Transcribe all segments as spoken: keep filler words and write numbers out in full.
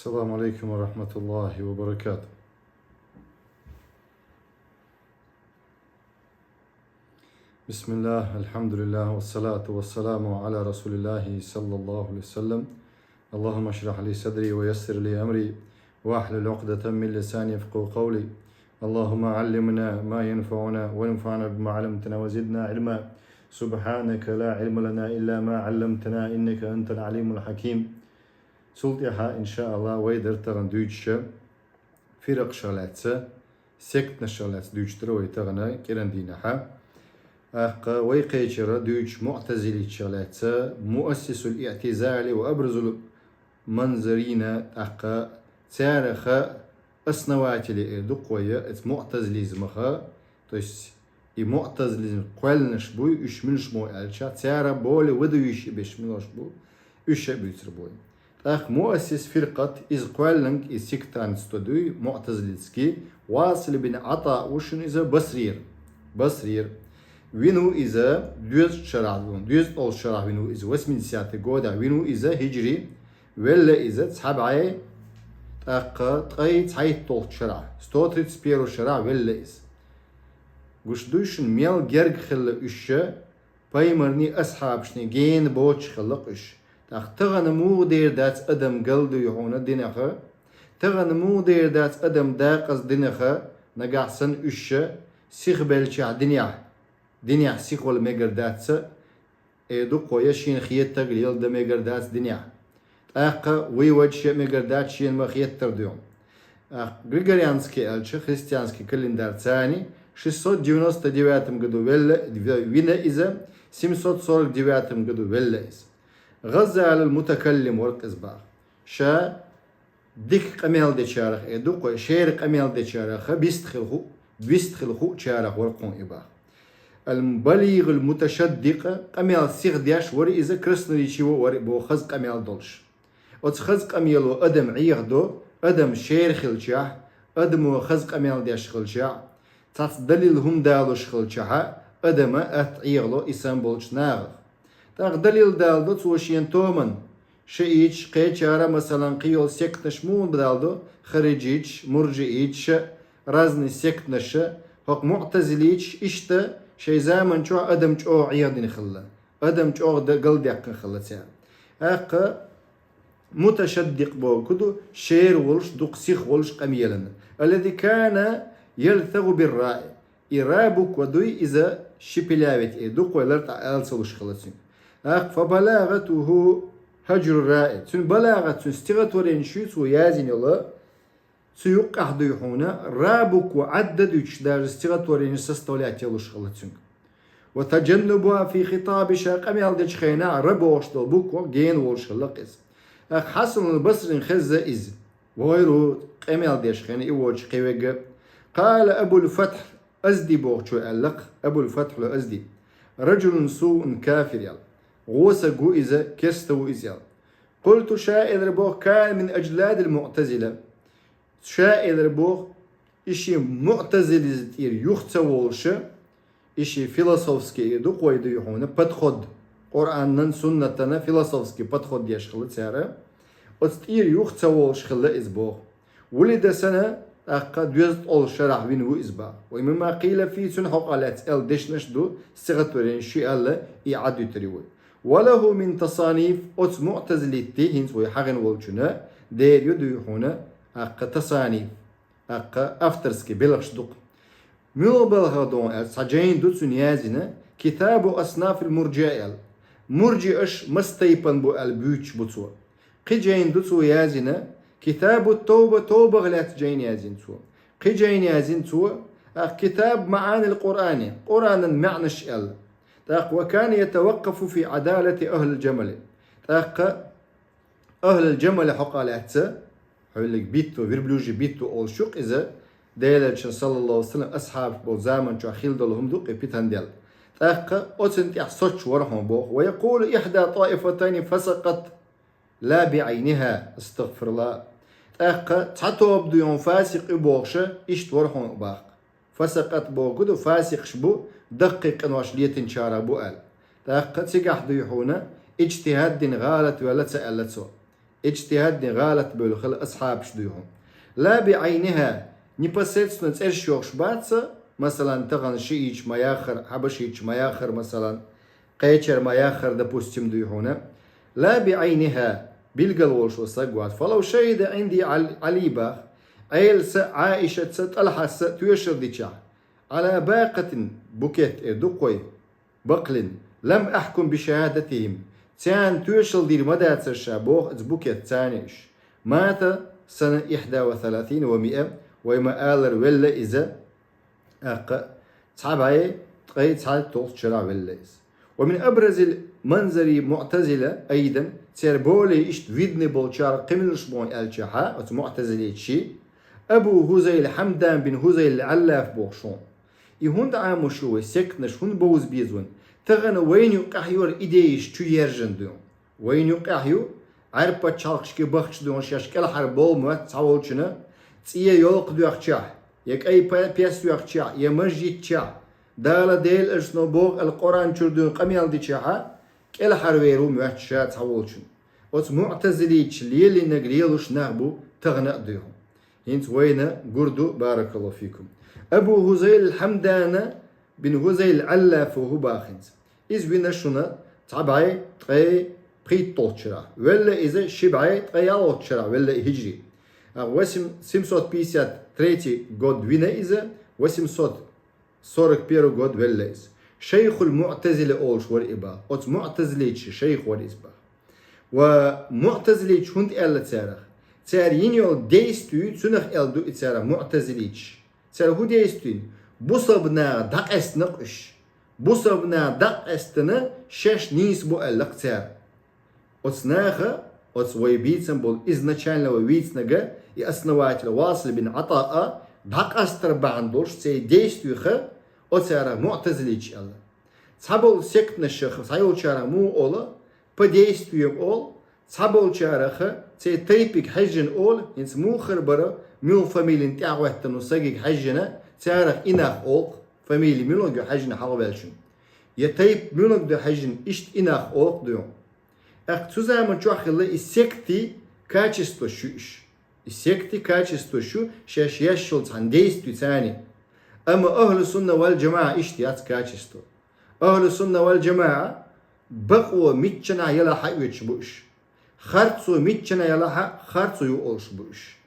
السلام عليكم ورحمة الله وبركاته. بسم الله، الحمد لله، والصلاة والسلام على رسول الله صلى الله عليه وسلم. اللهم اشرح لي صدري ويسر لي أمري واحلل عقدة من لساني يفقهوا قولي. اللهم علمنا ما ينفعنا وانفعنا بما علمتنا وزدنا علما. سبحانك لا علم لنا إلا ما علمتنا إنك أنت العليم الحكيم. Цул тӀехьа, иншааллахӀ, вай дар тахана дуьйцуш фиракъашах лаьцна, сектанашах лаьцна дуьйцуш дар вай тахана кӀиран дийнахьа. ТӀаккха вай кхечара дуьйцуш муӀтазилиташах лаьцна, مؤسس الاعتزال وأبرز المنذرين, тӀаккха царех основатели эр ду-кх вай, эцу муӀтазилизмах, то есть и муӀтазилизм кхоьллинарш буй, уьш муьлш бу аьлча, цара более выдающийся берш муьлш бу, уьш а буьйцур бу вай. ТӀаккха مؤسس فرقة, иза кхоьллинарг, иза сектант дуй, муӀтазилитский, Васил бин ӀатӀаъ ву шуна иза, Басрера. Басрера. Вина ву иза дезткъа шарахь, дезткъа шарахь вина ву иза, восьмидесятый годехь вина ву иза, хӀиджри, велла иза цхьа бӀе, тӀаккха ткъе цхьайтталгӀачу шарахь, сто тридцать первый шарахь велла иза. Гуш дуй шуна, мел герга хилла уьш, пайхамарний асхьабашний гена боцуш хилла-кх уьш. ТӀаккха тахана муха дер дац адам галдуй хьуна динах, тахана муха дер дац адам дакъаза динах, нагахь санна уьш сихбелчахь динехь, динехь сихвала мегар дац, эр ду-кх вай, шена хетарг леладан мегар дац динехь. ТӀаккха вуй ваджа шен мегар дац шена ма хеттар дуьйхьу. ТӀаккха григорианский аьлча, христианский календарь царна, шестьсот девяносто девятом году велла, вина иза, семьсот сорок девятом году велла иза. ГӀаззалул мутакаллим вара-кх иза боху. Ша дика къамел дечарах, эр ду-кх вай, шера къамел дечарах, бист хила ху-, бист хила хуучарах вара-кх хьуна и боху. Ал-балигъул муташаддикъ, къамел сиха деш вара иза, красноречивый вара боху, хаза къамел долуш. Оцу хаза къамело адам Ӏехадо, адам шера хилчахь, адамо хаза къамел деш хилчахь, цхьацца далил хӀума далуш хилчахьа, адама атта Ӏехало и санна болчу нахах. ТӀаккха далил даладо цо шена томан, шииташ, кхечара, масалан, кхин йолу сектанаш муха даладо, хариджиташ, мурджииташ, разный сектанаш, хӀокху муӀтазилиташ, иштта шайн заман чохь адам чӀогӀа Ӏехадина хилла, адам чӀогӀа д-, галдаьккхина хилла цара. ТӀаккха муташаддикъ бохург ду, шера волуш, дукха сиха волуш къамелана. Аллази кана ялтагӀу бир-раъи. И ра буква дуй, иза шепелявить эр ду-кх вай, лартӀехь ала ца луш хилла цуьнга. ТӀаккха фабалагӀатуху хӀажру раъи. Цуьнан балагӀат, цуьнан стихотворенеш ю цо яздина йолу, цу юккъехь дуй хьуна, ра буква Ӏадда дуьйцуш, даже стихотворенеш составлять ялуш хилла цуьнга. Ва таджаннубуха фи хитаби, ша къамел дечу хенахь ра бохуш долу буква гена волуш хилла-кх иза. ТӀаккха Хьасанул Басрина хезна иза. ВогӀур ву къамел деш хенахь и воцуш кхин верг. Къала Абул Фатхь Азди бохучо аьлла-кх, Абул Фатхьул Азди. Раджулун суун кафир аьлла. ГӀо стаг ву иза, керста ву иза аьлла. Къулту, ша элира боху, кана мин аджладил муӀтазила. Ша элира боху, и шен муӀтазилизм тӀера юха ца волуша, и шен философский эр ду-кх вай дуй хьуна, подход, Къуръанан, суннатана философский подход деш хилла цара. Оцу тӀера юха ца волуш хилла иза боху. Вулида сана, тӀаккха доьзткъалгӀа шарахь вина ву иза боху. Ва мимма къила фи, цуьнан хьокъехь лаьцна аьлла дешнаш ду, стихотворенеш ю аьлла, и Ӏадуьтур ю вай. Ва лаху мин тасаниф, оцу муӀтазилитти, хӀинца вай хьахийна волчунна, дера ю дуй хьуна, тӀаккха тасаниф, тӀаккха авторский белхаш ду-кх. Муьлха балхах доху аьлча, цхьа жайна ду цуьнан яздина, Китабу аснафил мурджиа аьлла. Мурджиаш маса тайпана бу аьлла буьйцуш бу цо. Кхин жайна ду цо яздина, Китабу тобба, тобах лаьцна жайна яздина цо. Кхин жайна яздина цо, тӀаккха Китаб маӀанил Къуръани, Къуръанан маьӀнаш аьлла. ТӀаккха ва кана ятаваккъафу фи Ӏадалати ахлил жамали. ТӀаккха ахлил жамали хьокъехь лаьцна, хьуьллиг битто, верблюжий битто олуш ю-кх иза, Делан Элчан, саллаллаху алейхи ва саллям, асхьабаш болу заман чохь хилла долу хӀума ду-кх и питан делла. ТӀаккха оцунна тӀехь соцуш вара хьуна боху. Ва якъулу ихьда таифатайни фасакъат ла биӀайниха, астагъфируллах. ТӀаккха цхьа тоба дуй хьуна фасикъ ю бохуша, иштта вара хьуна боху. Фасакъат бохург ду, фасикъаш бу, даккхий къинош летинчарах бу аьлла. ТӀаккха цигахь дуй хьуна, иджтихӀад дина гӀалат ваьлла ца аьлла цо. иджтихӀадни гӀалат бевлла хила асхьабаш дуй хьуна. Ла би Ӏайниха, непосредственно цӀераш йохуш бац, масалан, тахана шиӀийча ма яххара, хьабашийча ма яххара, масалан, кхечара ма яххара, допустим, дуй хьуна. Ла би Ӏайниха, билгал волуш ван саг вац. Фалав шахӀида Ӏинди Ӏал-, Ӏали бах, Ӏела са, Ӏаишат са, ТӀалхьат са тоьшалла дичахь, Ӏала бакъатин, букет эр ду-кх вай, бакълин, лам ахькум би шахӀадатихӀим, царна тоьшалла дийр ма дацара ша боху оцу букет царна уьш. Мата сана ихьда ва саласина ва миа, вай ма-аллара, велла иза, тӀаккха цхьа бӀе ткъе цхьайтталгӀачу шарахь велла иза. Ва мин абразил манзари муӀтазила айдан, церан более иштта видный болчарах кхин муьлш бу аьлчахьа, оцу муӀтазилитийн, Абу ХӀузайл Хьамдан бин ХӀузайл Ӏаллаф бохуш ву. И хӀунда Ӏамош ю вай, сектанаш хӀунда бовза беза вайна? Тахана вайна юкъахь ю хӀара идеяш чу ержина ду. Вайна юкъахь ю, Ӏаьрбийн пачхьалкхашка бахча дуьйхьуш шаьш кӀелхьара бовла моьтту цхьаволчунна, цӀе йолкха доьхчахь, я кӀай па-, пес йоьхчахь, я маж йитчахь, Дала Дела аша но боху аьлла Къуръан чуьра дуьйна къамел дичахьа, кӀелхьарвер ву моьтту ша цхьаволчунна. Оцу муӀтазилиташа лелийнарг лелош нах бу тахана а дуьйхьу. ХӀинца вайна гур ду, баракаллаху фикум. Абу ХӀузайл Хьамдана бин ХӀузайл Ӏаллафа хӀу бах хӀинца. Иза вина шуна цхьа бӀе ткъе пхийтталгӀачу шарахь. Велла иза ши бӀе ткъе ялхалгӀачу шарахь, велла и хиджри. А, восемь, семьсот пятьдесят третий год вина иза, восемьсот сорок первый год велла иза. Шайхул МуӀтазила олуш вара и бах. Оцу муӀтазилитийн шайх вара иза бах. Ва муӀтазилиташ хӀунда аьлла царах? Цара йина йолу действие, цунах аьлла ду и царах муӀтазилиташ. Цара хӀун действие? Бусалба наха дӀакъаьстина-кх уьш. Бусалба наха дӀакъаьстина шаьш нийса бу аьлла-кх цара. Оцу наха, оцу вай бийцам болу, изначально вай вийцинарг, и основатель Васил бин ГӀатаъа дӀакъастар бахьана долуш церан действиех оцарах муӀтазилиташ аьлла. Цхьаболу сектанашах, цхьайолчарах муха олу, по действиям олу, цхьаболчарах церан тайпига хьаьжжина олу, хӀинца муха хир бара, муьлха фамилина тӀаьхьахӀоьттина ву сагига хьаьжжина, царах и нах олу-кх, фамили муьлханиг ю хьаьжжина хьалхаваьллачун. Я тайпа муьлханиг ду хьаьжжина, иштта и нах олу-кх дуьйхьу. ТӀаккха цу заман чохь хилла и сектийн качествош ю уьш. И сектийн качествош ю шаьш еш йолу цхьана действица царна. Амма ахӀлу сунна вал жамаӀа иштта яц качество. АхӀлу сунна вал жамаӀа бакъо миччанахь ялахь а оьцуш бу уьш. Харцо миччанахь ялахь а харцо ю олуш бу уьш.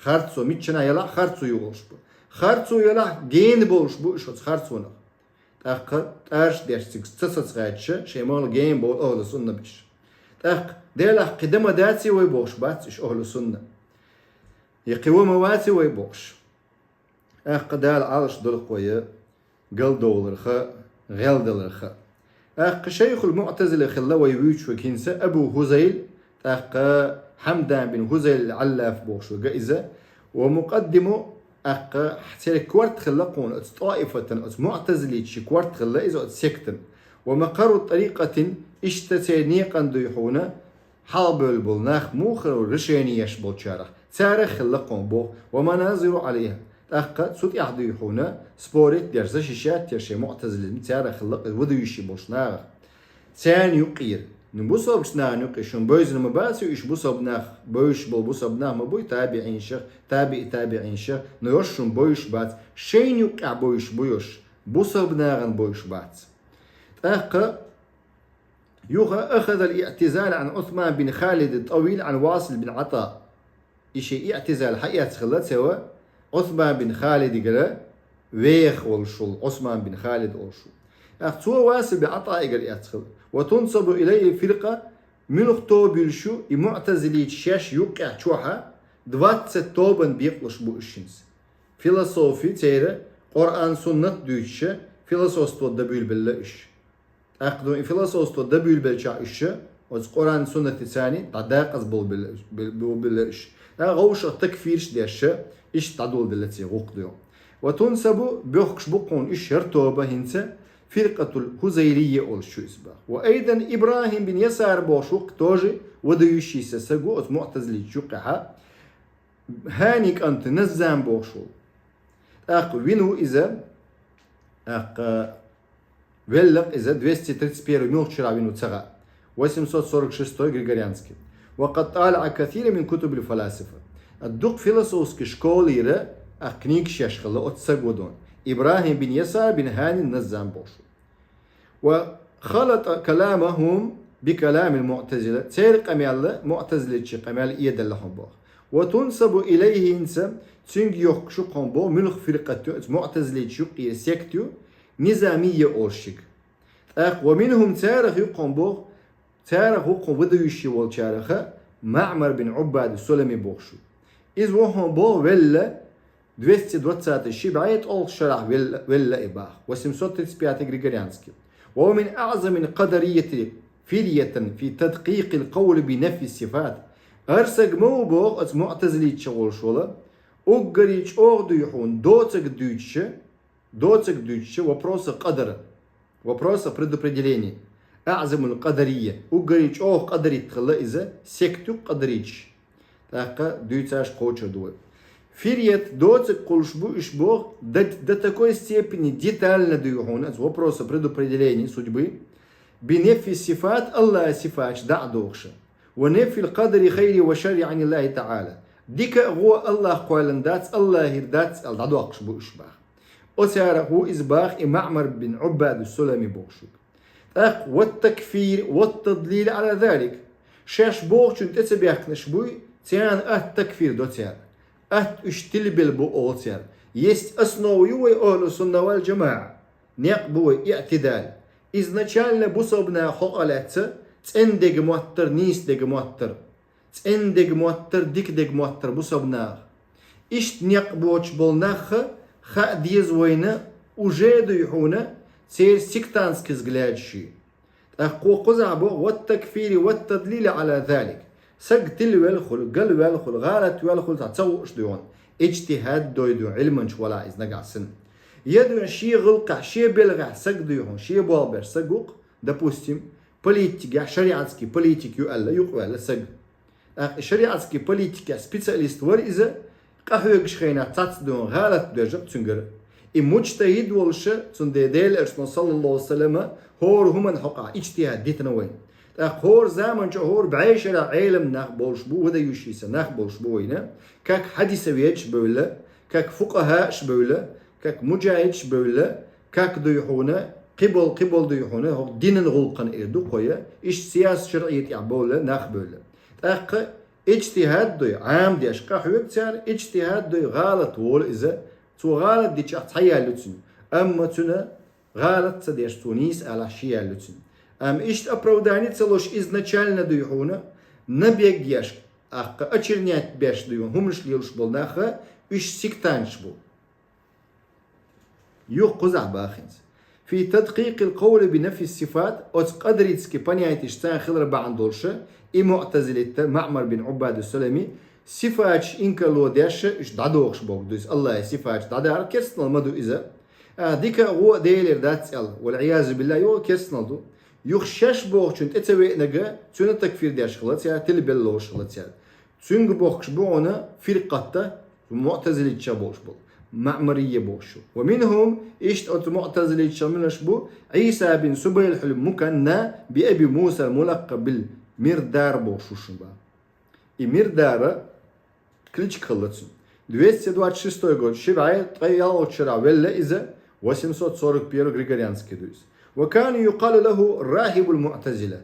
Харцо миччанахь ялахь а харцо ю олуш бу. Харцо ялахь а гена болуш бу уьш оцу харцонах. ТӀаккха тӀараш деш цига ца сацахьаьдча, шайн мала гена бовла ахӀлу сунна берш. ТӀаккха Делахь кхин дан ма даций вай бохуш бац уьш ахӀлу сунна. Я кхин ван ма ваций вай бохуш. ТӀаккха Дала Ӏалаш долу-кх вай галдовларх, гӀелдаларх. ТӀаккха шайхул муӀтазила хилла вай вуьйцуш верг хӀинца Абу ХӀузайл, тӀаккха Хьамдан бин ХӀузайл Ӏаллаф бохуш верг иза, ва мукъаддиму, тӀаккха церан корта хилла кхуна оцу тӀоифатан, оцу муӀтазилитийн корта хилла иза оцу сектан. Ва макъарру тӀарикъатин, иштта церан некъан дуй хьуна, хьалабевлла болу нах муха хир ву, решени еш болчарах, царах хилла кхуна боху, ва маназиру Ӏалайха. ТӀаккха цу тӀехь дуй хьуна спорить деш, защищать деш шайн муӀтазилизм царах хилла, выдающий болуш нахах. Царна юккъера. Ну, бусалбачу нахана юккъе шуна бевзина ма баций уьш, бусалба нах, бевзаш болу бусалба нах ма буй, табиӀиншах, табиъ табиӀиншах, ну, йош шуна бевзаш бац, шайна юккъехь бевзаш бу йош, бусалба нахана бевзаш бац. ТӀаккха Юха ахазал иътизал Ӏан Ӏусман бин Халид ат-ТӀавил Ӏан Васил бин ГӀатаъ. И шен иътизал хьаэцна хилла цо Ӏусман бин Халидигара, веха волуш волу Ӏусман бин Халид олуш ву. ТӀаккха цо Васил бин ГӀатаъигара эцна хилла. Ва тунсабу илайхи фиркъа, муьлха тоба юьлуш ю и муӀтазилиташ шаьш юккъехь чохьа, двадцать тобан бекъалуш бу уьш хӀинца. Философи церан, Къуръан, суннат дуьйцуша, философство дан буьйлабелла уьш. ТӀаккха ду и философство дан буьйлабелчахь уьш, оцу Къуръан-суннатца царна дӀадакъаза болабелла, бел-, болабелла уьш. ТӀаккха вовшах такфирш деш, иштта дӀадоладелла церан гӀуллакх ду. Ва тунсабу, боьхкуш бу кхуна уьш хӀара тоба хӀинца, фиркъатул хузайлия олуш ю иза бах. Ва айдан ИбрахӀим бин Ясар бохуш ву-кх тоже выдающийся саг ву оцу муӀтазилиташ юккъехьа, ХӀани кӀант Наззам бохуш волу. ТӀаккха вина ву иза, тӀаккха велла-кх иза, двести тридцать первый муьлхачу шарахь вина ву ца хаьа, восемьсот сорок шестой григорианский. وقد طالع كثيرا من كتب الفلاسفة. Дукха философски школера а книгаш еш хилла оцу саго дон. Ибрахим бин Ясар бин Хани Наззам бохуш. وخلط كلامهم بكلام المعتزلة. Церан къамел муътазилитийн къамел эделла хьуна боху. وتنسب إليه, хӀинца цуьнга йохкуш ю хьуна боху, муьлха фиркъат ю, иза муътазилитийн юкъера сект ю, низамия олуш шига. ТӀаккха ومنهم, царах ю хьуна боху, царах ву хьуна выдающийся волчараха Маъмар бин Ӏуббад Сулами бохуш ву. Иза ву хьуна боху велла, двести двадцатый ши бӀе ткъолгӀа шарахь велла, велла и баха, восемьсот тридцать пятый григорианский. وهو من أعظم القدرية فرية في تدقيق القول بنفي الصفات. ХӀара саг ма ву боху оцу муътазилитча волуш волу, уггаре чӀогӀа дуй хьуна доцаг дуьйцуша, доцаг дуьйцуша вопроса къадара, вопроса предопределения, аъзамул къадария, уггаре чӀогӀа къадарит хилла иза, сект ю къадариташ. ТӀаккха дуьйцуш кхочур ду вай. Фиръят доцаг кхуллуш бу уьш боху, до, до такой степени детально дуй хьуна оцу вопроса предопределения судьбы, بنفي الصفات, Аллахьан сифаташ дӀа а дохуша. ونفي القدر خيره وشره عن الله تعالى. Дика а, гӀо а Аллахь кхоьллина дац, Аллахьера дац аьлла дӀадоккхуш бу уьш баха. Оцарах ву иза баха и Маъмар бин Ӏуббад Сулами бохуш ву. ТӀаккха والتكفير والتضليل على ذلك. Шаьш бохучун тӀе ца бехкнаш буй, царна атта такфир до цара. Атта уьш тилбелла бу олу цара. Есть основа ю вай ахлу сунна вал джамаӀа. Некъ бу вай иътидал. Изначально бусалба наха хьокъа лаьцна цӀена дега моттар, нийса дега моттар. ЦӀена дега моттар, дика дега моттар бусалба наха. Иштта некъ боцуш болу нахха хаа деза вайна уже дуй хьуна церан сектантский взглядаш. ТӀаккха кхузахь боху والتكفير والتضليل على ذلك. Саг тилвелла хуьлу, галвелла хуьлу, гӀалат велла хуьлу, цхьа ца хууш дуй хьуна. Иджтихьад дой дуй хьуна, Ӏилманча валахь иза нагахь санна. Я дуй хьуна шен гӀуллакхехь, шен белхехь саг дуй хьуна, шен болх беш саг ву-кх, допустим, политикехь, шариатский политик ю аьлла, юкъаваьлла саг. ТӀаккха и шариатский политикехь специалист вара иза, къахьоьгуш хенахь цхьацца дуй хьуна гӀалат доьжна-кх цуьнгара. И муджтахьид волуша, цундела Делан Элчано, саллаллаху Ӏалайхи ва саллама, хӀора хӀуманна хьокъехь иджтихьад дитина вайна. ТӀаккха хӀора заманчохь, хӀора бӀе шарахь Ӏелам нах болуш бу, выдающийся нах болуш бу вайна, как хьадисоведаш бевлла, как фукъахӀааш бевлла, как муджахьидаш бевлла, как дуй хьуна, кхиболу, кхиболу дуй хьуна, хӀокху динан гӀуллакхана эр ду кхо я, иштта сиясат шарӀиятехь бевлла нах бевлла. ТӀаккха иджтихьад дуй, Ӏама деш къахьоьгу цара, иджтихьад дуй, гӀалат волу иза, цо гӀалат дичахь цхьа ял ю цуьнан. Амма цуьнан гӀалат ца деш, цо нийса алахь ши ял ю цуьнан. Амма иштта оправдание ца луш изначально дуй хьуна, набег еш, тӀаккха очернять беш дуй хьуна, хӀуманаш лелаш болу нахха, уьш сектанташ бу. Юха кхузахь баха хӀинца. في تدقيق القول بنفي الصفات, оцу къадаритский понятеш царна хилар бахьана долуша, и муътазилитта Маъмар бин Ӏуббад Сулами, сифаташ инкарло деш, уьш дӀадохуш боху дуй иза, Аллахьан сифаташ дӀадар керстанал ма ду иза. А, дика а, гӀо а Делера дац аьлла, вал-Ӏиязу биллахӀ, юха керстанал ду. Юха шаьш бохучун тӀе ца веанарг, цуьнан такфир деш хилла цара, тилбелла лоруш хилла цара. Цуьнга бохкуш бу хьуна фиркъатта, муътазилитча болуш болу, маъмария бохуш бу. ومنهم, иштта оцу муътазилитча муьлш бу, Ӏийса бин Субайхь аль-Муканна би Аби Муса аль-Мулаккъаб бил Мирдар бохуш бу шуна бан. И Мирдара кличка хилла цуьнан. Двести двадцать шестой год, ши бӀе ткъе ялхалгӀачу шарахь велла иза, восемьсот сорок первый григорианский ду иза. وكان يقال له راهب المعتزلة.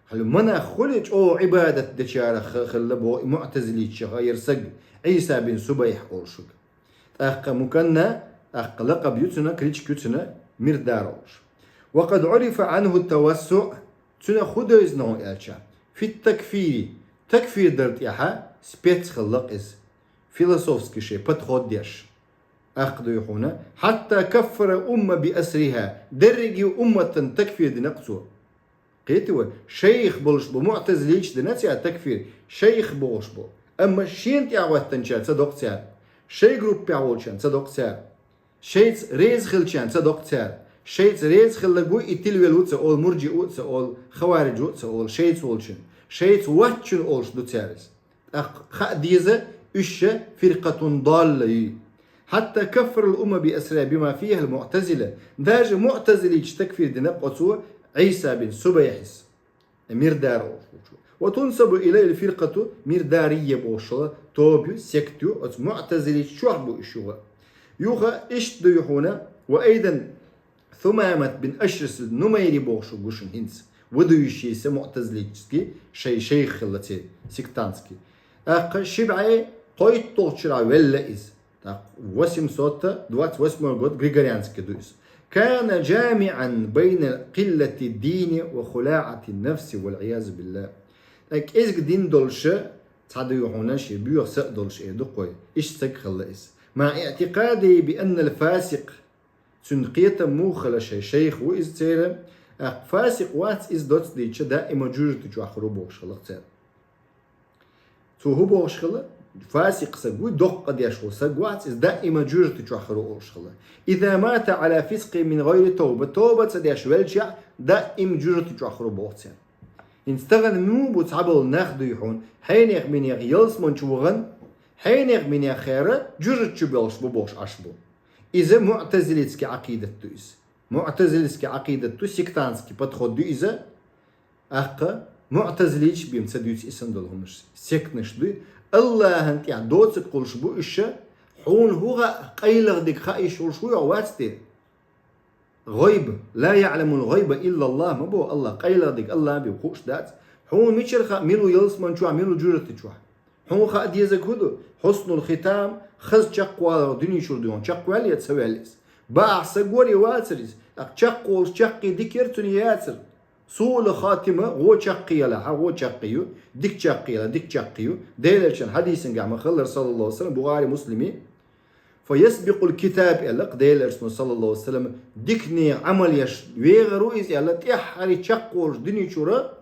Хьалха манах хуьлу чӀогӀа Ӏибадат дечарах хилла боху и муътазилитчаха яра саг, Ӏийса бин Субайхь олуш ву. ТӀаккха Муканна, тӀаккха лакъаб ю цуьнан, кличка ю цуьнан, Мирдар олуш. وقد عرف عنه التوسع, цуьнан хӀун девзина хьуна аьлча, في التكفير, такфир дар тӀехьа спец хилла-кх иза, философский шен подход деш. ТӀаккха дуй хьуна, حتى كفر الأمة بأسرها, дерриге умматан такфир дина-кх цо. Кхетий вай, шайх болуш бу, муътазилитча дина цара такфир, шайх бохуш бу. Амма шена тӀехӀоьттинчарна ца до-кх цара. Шайн группехь волчарна ца до-кх цара. Шайца реза хиллачарна ца до-кх цара. Шайца реза хилларг ву и тилвелла ву ца олу, мурджиъ ву ца олу, хаваридж ву ца олу, шайца волчун. Шайца воцчун олуш ду цара иза. ТӀаккха хаа деза, уьш ша фиркъатун долла ю. حتى كفر الأمة بأسرها بما فيها المعتزلة. Даже муътазилитча такфир дина-кх оцо Ӏийса бин Субайхьис. Мирдар олуш волчо. وتنسب إليه الفرقة المرداوية бохуш йола тоба ю, секта ю, оцу муътазилиташ чохь бу уьш юха. Юха иштта ду хьуна, وأيضا ثمامة بن أشرس النميري бохуш гу шуна хӀинца. Выдающийся муътазилитский шай-, шайх хилла церан, сектантский. ТӀаккха ши бӀе кхойтталгӀачу шарахь велла иза. Так, восемьсот двадцать восьмой год, григорианский ду иза. كان جامعا بين قلة الدين وخلاعة النفس والعياذ بالله. Так, кӀезиг дин долуша, цхьа ду хьуна, шен боьха са а долуш эр ду кхой. Иштта стаг хилла иза. مع اعتقاده بأن الفاسق. Цуьнан кхетам муха хилла, шайн шайх ву иза церан. ТӀаккха фасикъ вац иза доцца дийцича, даима жужарти чохь хир ву бохуш хилла церан. Цо хӀун бохуш хилла? Фасикъ саг вуй, доккха къа деш волу саг вац иза, даима жужарти чохь хир ву олуш хилла. إذا مات على فسق من غير توبة, тоба ца деш велча, даима жужарти чохь хир ву боху церан. ХӀинца тахана муха бу цхьаболу нах ду хьуна, хьенех-минех ялсамани чу вахана, хьенех-минех хера жужарти чу болуш бу бохуш Ӏаш бу. Иза муътазилитский Ӏакъидат ду иза. Муътазилитский Ӏакъидат ду, сектантский подход ду иза. ТӀаккха муътазилиташ бен ца дуьйцу и санна долу хӀуманаш, сектанаш ду. АллахӀан тӀехь доцург кхуллуш бу уьш, хьуна хӀун хаьа, къайлагӀа дерг хаийша волуш ву хьо, вац те? ГӀайб, لا يعلم الغيب إلا الله ма боху АллахӀа, къайлагӀа дерг АллахӀан бен хууш дац. Хьуна мичара хаьа, мила ву ялсамани чохь, мила ву жужарти чохь? Хьуна хаа дезарг хӀун ду? حسن الختام, хаза чекхвалар дуьнен чуьра ду хьуна, чекхваьлла я ца ваьлла иза? БӀарахь саг вара я вацара иза? ТӀаккха чекхволуш чаккхе дика яра цуьнан, яцара? سوء الخاتمة, гӀо чаккхе ялахь, гӀо чаккхе ю, дика чаккхе ялахь, дика чаккхе ю. Делан Элчан хьадисангахь ма-хиллара, саллаллаху Ӏалайхи ва саллам, Бухари, Муслими, فيسبق الكتاب аьлла-кх Делан Элчано, саллаллаху Ӏалайхи ва саллам, диканех Ӏамал еш вегӀар ву иза аьлла, тӀаьххьара чекхволуш дуьнен чуьра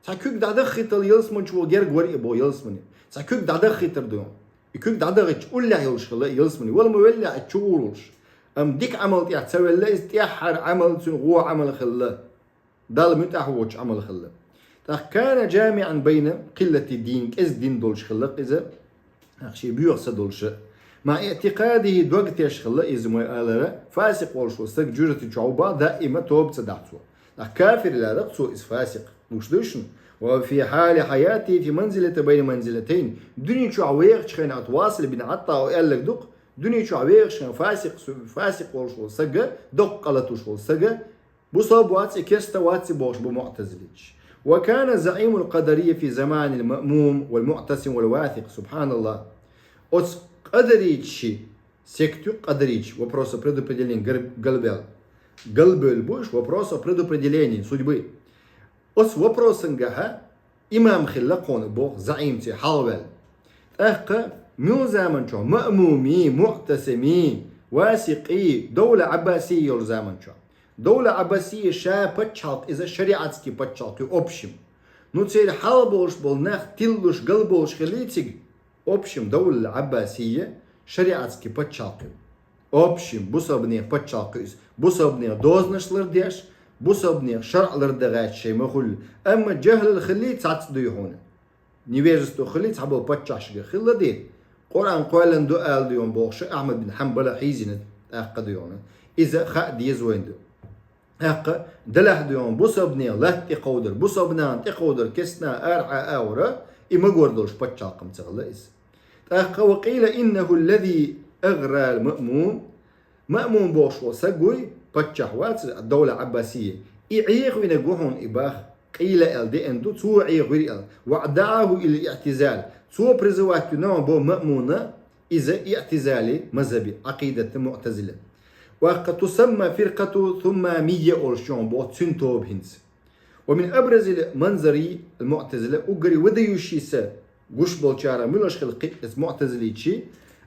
цхьа куьг дӀадаххийтал ялсамани чу ваха герга вара и боху ялсамани. Цхьа куьг дӀадаххийтар ду. И куьг дӀадаххийтча уллехь йолуш хилла и ялсамани. Вала ма веллехь и чу гӀур волуш. Амма дика Ӏамал тӀехь ца велла иза, тӀаьххьара Ӏамал цуьнан гӀо Ӏамал хилла. Далла муьтӀахь воцуш Ӏамал хилла. ТӀаккха كان جامعا بين قلة الدين, кӀезиг дин долуш хилла-кх иза. ТӀаккха шен боьха са долуша. مع اعتقاده, дог теш хилла иза, ма аллара, фасикъ волуш волу стаг жужарти чохь ву боху, даима тоба ца дахь цо. ТӀаккха кафир лаьрра-кх цо иза, фасикъ. Луш дуй шуна? وفي حال حياته في منزلة بين منزلتين. Дуьнен чохь вехачу хенахь, Васил бин ГӀатаъ аьлларг ду-кх, дуьнен чохь вехачу хенахь фасикъ, фасикъ волуш волу сага, доккха къа латуш волу сага, бусалба вац и, керста вац и бохуш бу муътазилиташ. وكان زعيم القدرية في زمان المأمون والمعتصم والواثق. СубхьаналлахӀ. Оцу къадариташ ши сект ю, къадариташ, вопрос о предопределении гар-, галбаьлла. Галбевлла бу уьш, вопрос о предопределении судьбы. Оцу вопросангахьа имам хилла кхунна боху, заӀим цӀе хьалаваьлла. ТӀаккха муьлхачу заман чохь, Маъмуми, Муътасими, Васикъи, Давла Ӏаббасийя йолу заман чохь. Давла Ӏаббасийя ша пачхьалкх, иза шариатский пачхьалкх ю, общем. Ну, церан хьалаболуш болу нах тиллуш, галболуш хилла цига, общем, Давла Ӏаббасийя шариатский пачхьалкх ю. Общем, бусалбанех пачхьалкх ю иза. Бусалбанех дозанаш лардеш, бусалбанех шарӀ лардан гӀерташ шайн ма хуьллу. Амма жахӀлал хилла цхьацца дуй хьуна. Невежество хилла цхьаболу паччахьашкахь хилла дера. Къуръан кхоьллина ду ала дуй хьуна бохуш Ахьмад бин Хьанбала хьийзина тӀаккха дуй хьуна. Иза хаа деза вайна ду. ТӀаккха делахь дуй хьуна бусалбанех латта тӀекховдар, бусалбанехь тӀекховдар, кестнахь арахьа агӀора, и магор долуш пачхьалкхам ца хилла иза. ТӀаккха وقيل إنه الذي أغرى المأمون. Маъмун бохуш волу саг вуй, паччахь вацара, Давла Ӏаббасийя. И Ӏехавинарг ву хьуна и боху, къийла аьлла деана ду, цо Ӏехавира аьлла. وأدعاه إلى الاعتزال. Цо призывать вина хьуна боху Маъмуна, иза иътизали мазхӀаби, Ӏакъидатан муътазила. ТӀаккха تسمى فرقة الثمامية олуш ю хьуна боху цуьнан тоба хӀинца. ومن أبرز المنذري المعتزلة, уггаре выдающийся гуш болчарах муьлш хилла кхин а иза муътазилиташ,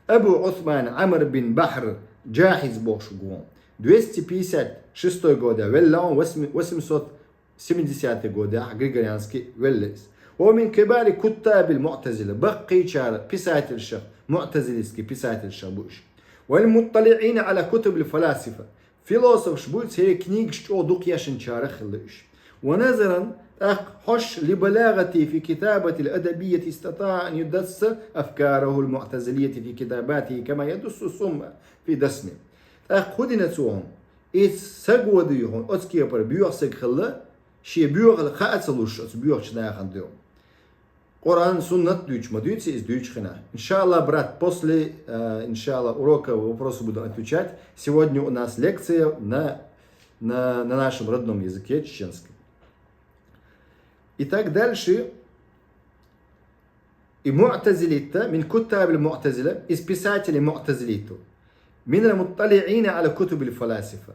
Абу Ӏусман Ӏамр бин Бахьр Джахьиз бохуш ву хьуна. Двести пятьдесят шестой годехь велла хьуна, восемь-, восемьсот семидесятый годехь григорианский велла иза. ومن كبار كتاب المعتزلة, баккхийчара писательшах, муътазилитский писательшах бу уьш. والمطلعين على كتب الفلاسفة. Философаш буй церан книгаш чӀогӀа дукха ешначарах хилла уьш. ونظرا, тӀаккха хьожуш, لبلاغته في كتابة الأدبية استطاع أن يدس أفكاره المعتزلية في كتاباته كما يدس السم في دسمه. ТӀаккха хӀун дина цо хьуна? И саг ву дуй хьуна, оцу кепара боьха саг хилла, шен боьхалла хаа ца луш оцу боьхачу нахана дуй хьуна. Коран, суннат дуйцуш ма дуй цо из дуйчу хенахь. Иншаллах, брат, после, э, иншаллах, урока вопросы буду отвечать. Сегодня у нас лекция на, на, на нашем родном языке, чеченском. Итак, дальше. И муътазилитта, мин куттабил муътазила, из писателей муътазилиту. Минал мутталиъина аля кутубил фаласифа.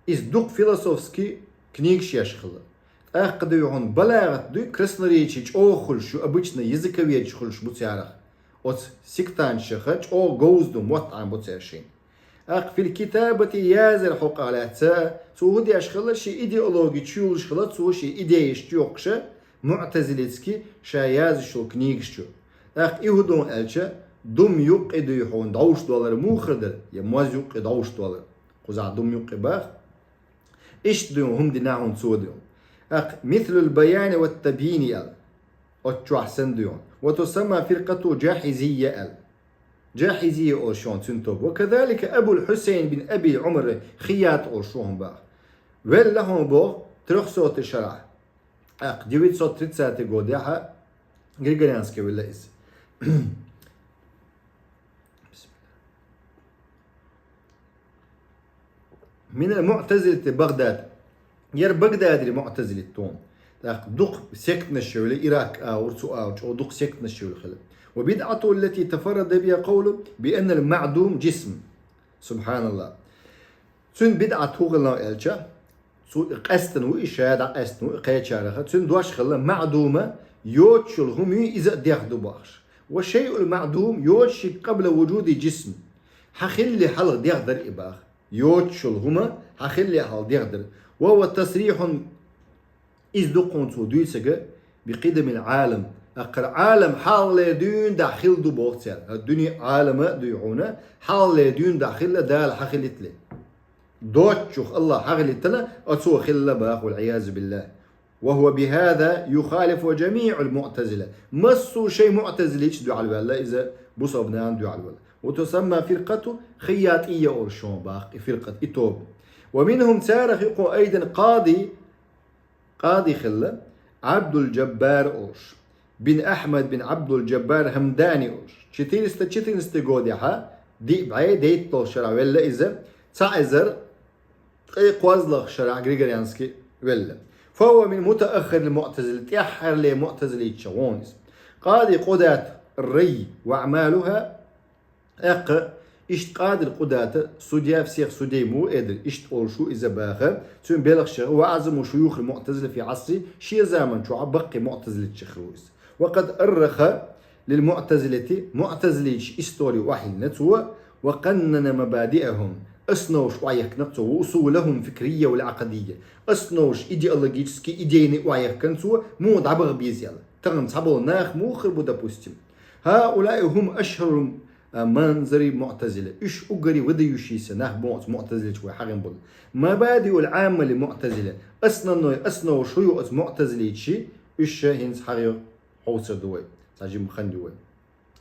Иза дукха философски книгаш еш хилла. ТӀаккха дуй хьуна балагӀат дуй, красноречие чӀогӀа хуьлуш ю, обычно языковедаш хуьлуш бу царах. Оцу сектанташах чӀогӀа говза ду, мотт Ӏамбо цара шайна. ТӀаккха фил китабати язар хьокъехь лаьцна, цо хӀун деш хилла, шен идеологи чу юлуш хилла, цо шен идеяш чу йоккхуша, муътазилитски ша язаш йолу книгаш чу. ТӀаккха и хӀун ду аьлча, дум юккъе дуй хьуна дӀовш доллар муха дара, я моз юккъе дӀовш доллар. Кхузахь дум юккъе баха. Иштта дуй хӀума дина хьуна цо дуй. ТӀаккха мислул баяни ва табйини аьлла. Оцу чохь санна дуй хьуна. Ва тусамма фиркъату джахьизийя аьлла. Джахьизийя олуш ю хьуна цуьнан тоба. Ва казалика Абул Хьусайн бин Аби Ӏумар Хийят олуш ю хьуна баха. Велла хьуна боху трёхсотый шарахь. ТӀаккха девятьсот тридцатый годехьа григорианский велла иза. Минал муътазилати Багдад. Яра Багдадера муътазилит ду хьуна. ТӀаккха дукха сектанаш йевлла, Ирак агӀор, цу агӀор, чӀогӀа дукха сектанаш йевлла хилла. Ва бидъату аллати тафаррада биха къавлу би аннал маъдум джисм. Субханаллах. Цуьнан бидъат хӀун хилла аьлча, цо и къаьстина ву, и ша дӀакъаьстина ву, и кхечараха. Цуьнан дош хилла, маъдума йоцуш йолу хӀума ю, иза а дегӀ ду бохуш. Ва шайъул маъдум йоцуш шиъ къабла вуджуди джисм. Хьан хиллале хьалха дегӀ дара и баха. Йоцуш йолу хӀума хьан хиллале хьалха дегӀ дара. Ва ва тасрихьун, иза ду хьуна цо дуьйцург, би къидамил Ӏалам. ТӀаккха хӀара Ӏалам хьалхалера дуьйна дӀа хилла ду боху цара. ХӀара дуьне Ӏалама а дуй хьуна, хьалхалера дуьйна дӀа хилла Дала хьан хилийтале. Доцчух Аллах хьан хилийтина, оцо хилла баха, вал Ӏиязу биллахӀ. Ва хӀува бихӀаза юхалифу джамиъал муътазила. Массо а шайн муътазилича дуьхьал ваьлла иза, бусалба нахана дуьхьал ваьлла. Ва тусамма фиркъату Хийятийя олуш ю хьуна баха, и фиркъат, и тоба. Ва минхӀум, царах ю кху айдан къади, къади хилла, Ӏабдул-Джаббар олуш, бин Ахьмад бин Ӏабдул-Джаббар Хьамдани олуш. Четыреста четырнадцатый годехьа, диъ бӀе дейтталгӀа шарахь велла иза, цхьа эзар ткъе кхоалгӀа шарахь григорианский велла. ФахӀува мин мутааххирил муътазила, тӀаьххьарлера муътазиличех ву хьуна иза. Къади Къудат ар-Рай ва аӀмалухӀа, тӀаккха иштта Къади Къудата судья всех судей ма ву, эдира, иштта олуш ву иза баха, цуьнан белхашех, ва аӀзаму шуюхил муътазила фи Ӏасрихи, шен заман чохь баккхий муътазилитех хир ву иза. Ва къад арраха лил муътазилати, муътазиличун истори охьайиллина цо, ва къаннана мабадиахӀум, основаш охьаяьккхина цо, ва усулахӀум фикрийя вал Ӏакъадийя, основаш идеологически, идейный охьаяьккхина цо, муха дӀабаха беза аьлла. Тахана цхьаболу нах муха хир бу, допустим. ХӀаулаи хӀум ашхӀарул, а, манзари муътазила. Уьш уггаре выдающийся нах бу оцу муътазиличех вай хьахийна болу. Мабадиул Ӏамма лил муътазила. Основной, основа шу ю оцу муътазиличий, уьш ша хӀинца хьахийна хьовсур ду вай. Цхьа жимма хан ю вай.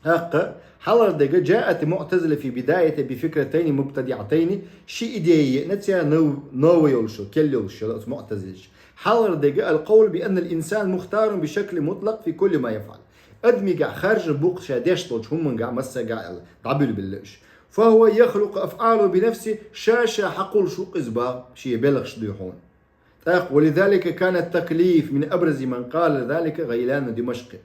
ТӀаккха хьалхара дерг, джаати муътазила фи бидаяти би фикратайни мубтадиӀатайни, ши идея еана цара нов-, новая йолуш йолу, керла йолуш йолу оцу муътазилича. Хьалхара дерг, ал-къавлу би аннал инсан мухтарун би шаклин мутлакъ фи кулли ма яфӀал. Адамигахь харжа бу-кх ша деш долчу хӀумангахь массагахь аьлла, дӀабуьйлабелла уьш. ФахӀува яхлукъу афӀалахӀу би нафсихӀи, ша-ша хьакхуллуш ву-кх иза баха, шен белхаш дуй хьуна. ТӀаккха, ва лизалика кана таклиф мин абрази ман къала залика Гъайлану Димашкъи.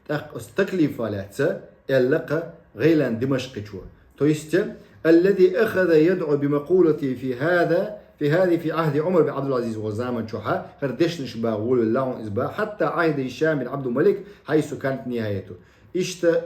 ТӀаккха оцу таклифа лаьцна аьлла-кх Гъайлан Димашкъичо. То есть, аллази ахаза ядӀу би макъулатихӀи фи хӀаза, фи хӀазихӀи фи Ӏахди Ӏумар бин Ӏабдул-Ӏазиз ван заман чохь, хӀара дешнаш баха волавелла хьуна иза баха, хьатта Ӏахди ХӀишам бин Ӏабдул-Малик, хьайсу канат нихӀаятухӀу. Иштта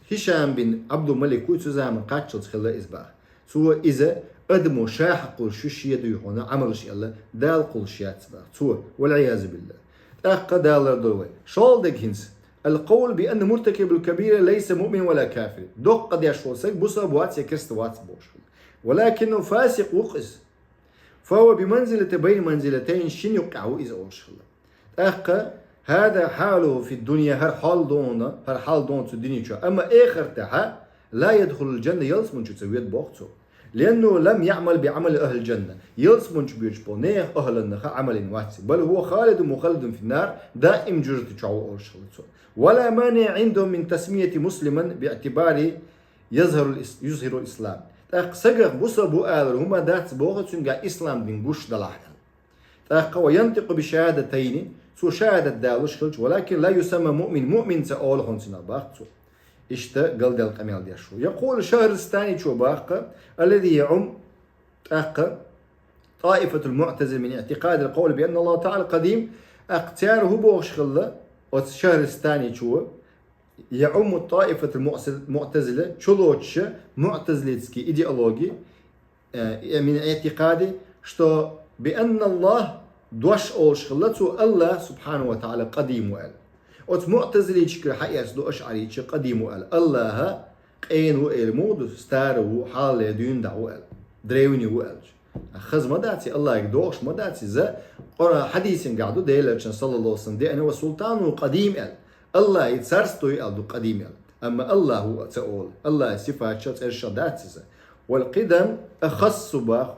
ХӀишам бин Ӏабдул-Малик ву, цу заман кхаччалц хилла иза баха. Цо иза адамо ша хьакхуллуш ю, шен дуй хьуна Ӏамалш аьлла, Дала кхуллуш яц баха цо, вал-Ӏиязу биллахӀ. ТӀаккха Дала лардойла вай. ШолгӀа дерг хӀинца. Ал-къавлу би анна муртакибал кабира лайса муъминан ва ла кафиран. Доккха къа деш волу стаг бусалба вац я керста вац бохуш хилла. Валакиннаху фасикъ ву-кх иза. ФахӀува би манзилати байна манзилатайн, шина юккъехь ву иза олуш хилла. ТӀаккха, хӀаза хьалухӀу фи дунья, хӀара хьал ду хьуна, хӀара хьал ду хьуна цу дуьнен чохь. Амма эхартахь, ла ядхулул джанна, ялсамани чу ца воьду боху цо. لأنه لم يعمل بعمل أهل الجنة. Ялсманчу боьдуш болу нехан ахӀланнаха Ӏамал йина вац. بل هو خالد مخلد في النار, даим жожагӀати чохь ву олуш хилла цо. ولا مانع عندهم من تسميته مسلما باعتبار يظهر الإس-, يظهر الإسلام. ТӀаккха сагах бусалба ву алар хӀума дац боху цуьнга ислам дин гуш далахь аьлла. ТӀаккха وينطق بشهادتين, цо шахӀадат далуш хилча, ولكن لا يسمى مؤمن, муъмин ца олу хьуна цунах боху цо. Иштта галдаьлла къамел деш ву. يقول الشهرستاني, цо боху, الذي يعم, тӀаккха, طائفة المعتزلة من اعتقاد القول بأن الله تعالى قديم, тӀаккха цара хӀун бохуш хилла, оцу Шахристани чо, يعم طائفة المعتزلة, чулоцуша муътазилитский идеология, э, من اعتقاد, что بأن الله, дош олуш хилла цо, АллахӀ, سبحانه وتعالى, къадим ву аьлла. Оцу муътазилитчикара хьаэцна ду ашӀаритча къадим ву аьлла. АллахӀ къена ву эр муха ду, старый ву, хьалхалера дуьйна дӀа ву аьлла. Древний ву аьлча. Хаза ма дац, АллахӀе догӀуш ма дац иза. Къуръан хьадисангахь ду, Делан Элчано, саллаллаху Ӏалайхи ва саллам, деана, وسلطانه قديم аьлла. АллахӀан царство ю аьлла ду къадим аьлла. Амма АллахӀ ву ца олу. АллахӀан сифаташ, цӀераш дац иза. والقدم أخص, боху,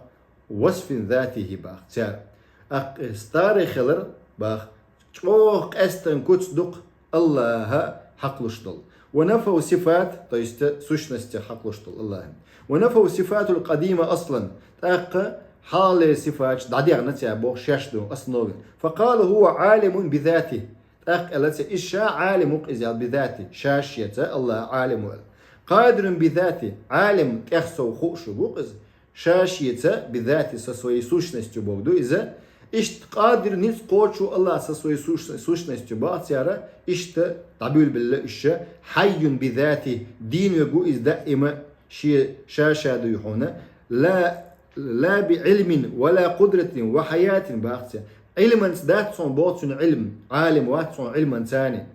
وصف ذاته, боху цара. ТӀаккха старый хилар, боху, чӀогӀа къаьстина куц ду-кх АллахӀа хьакхалуш долу. ونفوا صفات, то есть сущность хьакхалуш долу АллахӀан. ونفوا الصفات القديمة أصلا. ТӀаккха хьалхалера сифаташ дӀадехна цара, боху, шаьш ду, основе. فقالوا هو عالم بذاته. ТӀаккха аьлла цара, иза ша Ӏалим ву-кх иза аьлла, بذاته, ша шеца АллахӀ Ӏалим ву аьлла. قادر بذاته, Ӏалим тӀех сов хууш ву-кх иза, ша шеца بذاته, со своей сущностью бохург ду иза. Иштта къадир, ницкъ кхочуш ву АллахӀ со своей сущ-, сущностью боху цара, иштта дӀабуьйлабелла уьш. حي بذاته, дийна верг ву иза даима, шен ша-ша дуй хьуна. لا, لا بعلم ولا قدرة وحياة, боху цара. Ӏилманца дац хьуна боху цуьнан Ӏилм, Ӏалим вац хьуна Ӏилманца а.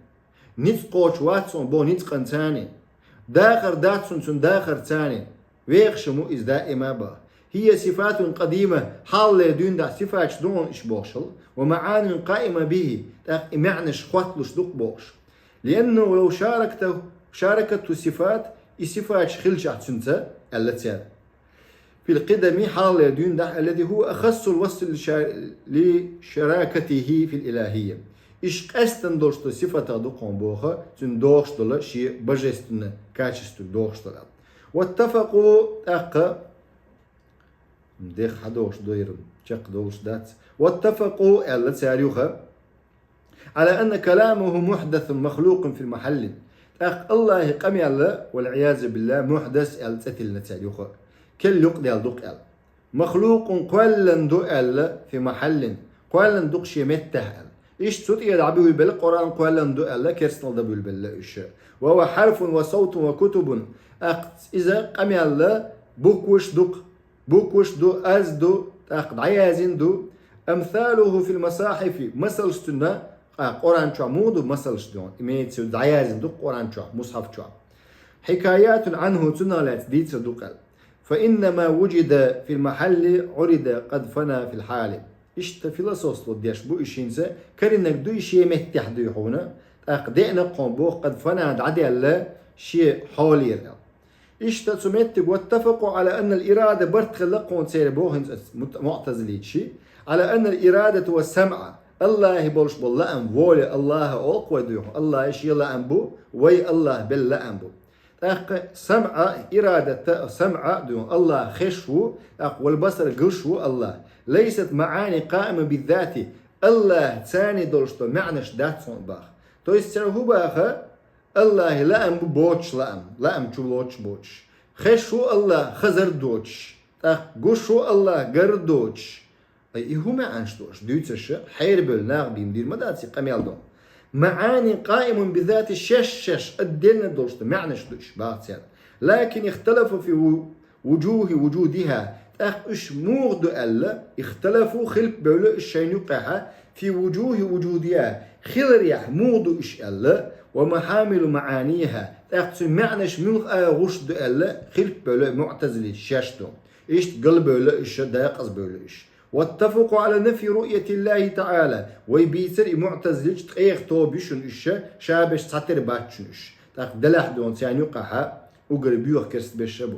Ницкъ кхочуш вац хьуна боху ницкъанца а. Дахар дац хьуна цуьнан дахарца а. Вехаш ву иза даима, боху. هي صفات قديمة, хьалхалера дуьйна дӀа сифаташ ду хьуна уьш бохуш хилла. ومعان قائمة به, тӀаккха и маьӀнаш хотталуш ду-кх бохуш. لأنه لو شاركته, شاركته الصفات, и сифаташ хилчахь цуьнца, аьлла цара. في القدم, хьалхалера дуьйна дӀа, الذي هو أخص الوصف لشا-, لشراكته في الإلهية. Иштта къаьстина долуш долу сифатах ду-кх хьуна боху, цуьнан догӀуш долу шен божественный качестве догӀуш долу. واتفقوا, тӀаккха, дех хьадогӀуш ду хӀара, чекхдолуш дац. واتفقوا, аьлла цара юха, على أن كلامه محدث مخلوق في محل. ТӀаккха АллахӀан къамел, والعياذ بالله, мухьдас аьлла цӀе тиллина цара юха. Керла юкъадаьлла ду-кх аьлла. مخلوق, кхоьллина ду аьлла, في محل, кхоьллина ду-кх шен меттехь аьлла. Иштта цу тӀера дӀабуьйлабелла, Къуръан кхоьллина ду аьлла, керстанал дӀабуьйлабелла уьш. وهو حرف وصوت وكتب. ТӀаккха иза къамел, букваш ду-кх, букваш ду, аз ду, тӀаккха дӀаяздина ду. أمثاله في المصاحف, масалш цуьнан, а, Къуръан чохь муха ду масалш ду, имеется в виду, дӀаяздина ду Къуръан чохь, мусхьаф чохь. حكايات عنه, цунах лаьцна дийцар ду-кх аьлла. فإن ما وجد في المحل عرض قد فنى في الحال. Иштта философство деш бу уьш хӀинца, карийнарг дуй шен меттехь дуй хьуна, тӀаккха деана-кх хьуна боху, قد فنى, дӀадаьлла шен хьолера. Иштта цу меттиг, واتفقوا على أن الإرادة, барт хилла-кх хьуна церан боху хӀинца мут-, муътазилитчий, على أن الإرادة والسمع, АллахӀан болуш болу лаам, воля АллахӀан олу-кх вай дуй хьуна, АллахӀан шен лаам бу, вай АллахӀан белла лаам бу. ТӀаккха самъа, ирадата, самъа дуй хьуна, АллахӀ хезаш ву, тӀаккха والبصر, гуш ву АллахӀ. ليست معاني قائمة بالذات, АллахӀан царна долуш долу маьӀнаш дац хьуна боху. То есть цара хӀун боху, АллахӀан лаам бу боцуш лаам, лаам чу лоцуш боцуш. Хезаш ву АллахӀ хазар доцуш, тӀаккха гуш ву АллахӀ гар доцуш. Ай, и хӀун маьӀнаш ду аша дуьйцуш, хьерабевлла нах бийна дийр ма дац и къамел ду. معاني قائمة بذاته, шаьш-шаьш отдельно долуш ду, маьӀнаш ду уьш боху цара. لكن اختلفوا في و-, وجوه وجودها. ТӀаккха уьш муха ду аьлла, اختلفوا, хилпа бевлла уьш шайна юккъехь, في وجوه وجودها, хиларехь муха ду уьш аьлла, ومحامل معانيها, тӀаккха цуьнан маьӀнаш муьлха агӀуш ду аьлла, хилпа бевлла муътазилиташ шаьш ду. Иштта галбевлла уьш, дакъазбевлла уьш. واتفقوا على نفي رؤية الله تعالى. Вай бийцар и муътазилиташ, ткъех тоба ю шуна уьш, ша берш цхьатера бац шуна уьш. ТӀаккха делахь дуй хьуна царна юккъехь уггар боьха керста берш а бу.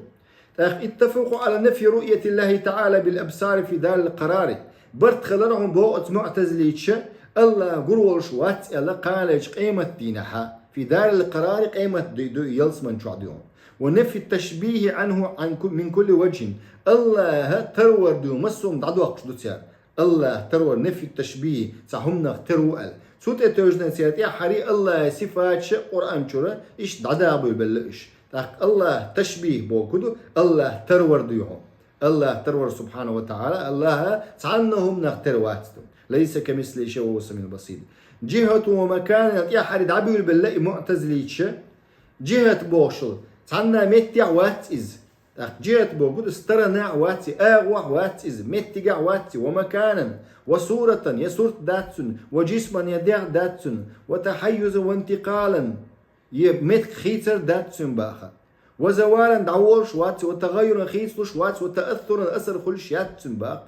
ТӀаккха اتفقوا على نفي رؤية الله تعالى بالأبصار في دار القرار. Барт хилар хьуна боху оцу муътазилича, АллахӀ гур волуш вац аьлла кханалерчу къематдийнахьа, في دار القرار, къематди ду и ялсман чохь дуьйхьа. ونفي التشبيه عنه عن ك-, من كل وجه. АллахӀ тарвар дуьйхьа массо а дӀадоккхуш ду цара. АллахӀ тарвар, نفي التشبيه, цхьа хӀуманах тера ву аьлла. Цу тӀе тевжина цара тӀаьххьара АллахӀан сифаташ Къуръан чуьра иштта дӀадахьа буьйлабелла уьш. ТӀаккха АллахӀ ташбих боху ду, АллахӀ тарвар дуьйхьа. АллахӀ тарвар, سبحانه وتعالى, АллахӀ цхьанна хӀуманах тера вац ду. ليس كمثله شيء وهو السميع البصير. جهة ومكان тӀаьххьара дӀабуьйлабелла и муътазилича, جهة бохуш, цхьанна меттехь вац иза. ТӀаккха جهة боху ду, сторонехь вац и, агӀохь вац иза, меттигехь вац и, ومكانا, وصورة, я сурт дац цуьнан, وجسما, я дегӀ дац цуьнан, وتحيزا, وانتقالا, я меттиг хийцар дац цуьнан баха. وزوالا, дӀаволуш вац и, وتغيرا, хийцалуш вац и, وتأثرا, асар хуьлуш яц цуьнан баха.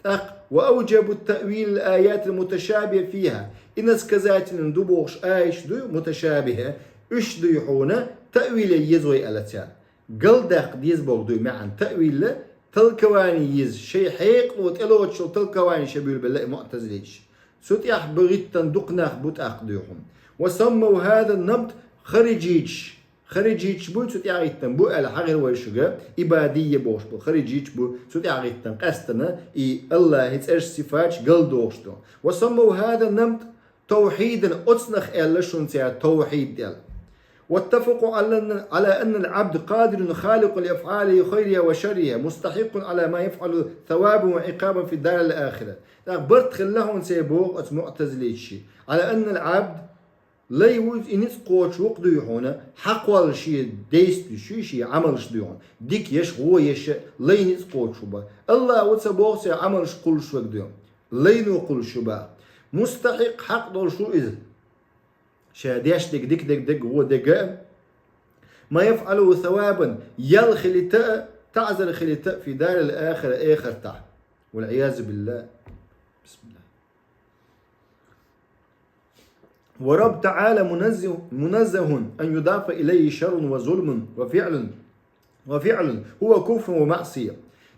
ТӀаккха وأوجبوا تأويل الآيات المتشابهة فيها. Иносказательный ду бохуш аяташ ду, муташабихӀа, уьш дуй хьуна, таъвил ян еза вай аьлла цара. Галдаккха деза боху дуй маьӀна, таъвил, толкование еза, шайн хьекъало тӀелоцуш йолу толкование шайн буьйлабелла и муътазилича. Цу тӀехь бу гӀиттина дукха нах бу тӀаккха дуй хьуна. وسموا هذا النمط خارجية. Хариджиташ буй цу тӀехь гӀиттина бу аьлла хьахийра вай шуьга, Ибадийя бохуш бу, хариджиташ бу цу тӀехь гӀиттина къаьстина, и АллахӀан цӀераш, сифаташ галдохуш ду. وسموا هذا النمط توحيدا, оцунах аьлла шуна цара тавхьид аьлла. واتفقوا على أن، على أن العبد قادر خالق لأفعاله خيرها وشرها، مستحق على ما يفعل ثوابا وعقابا في الدار الآخرة. ТӀаккха барт хилла хьуна церан боху оцу муътазиличийн. على أن العبد, лай ву и ницкъ кхочуш ву-кх дуй хьуна, хьакхолла шен действиеш, шен Ӏамалш дуй хьуна, дика еш, вон еш, лай ницкъ кхочуш ву бан. АллахӀ ву ца боху церан Ӏамалш кхуллуш верг дуй хьуна. Лайно кхуллуш ву бан. مستحق, хьакъ долуш ву иза. Ша деш дерг, дика дерг, дерг, вон дерг а, ما يفعله ثوابا, ял хилийта а, таӀзар хилийта а, في الدار الآخرة, эхартахь. والعياذ بالله. بسم الله. والرب تعالى منزه، منزه أن يضاف إليه شر وظلم وفعل، وفعل هو كفر ومعصية.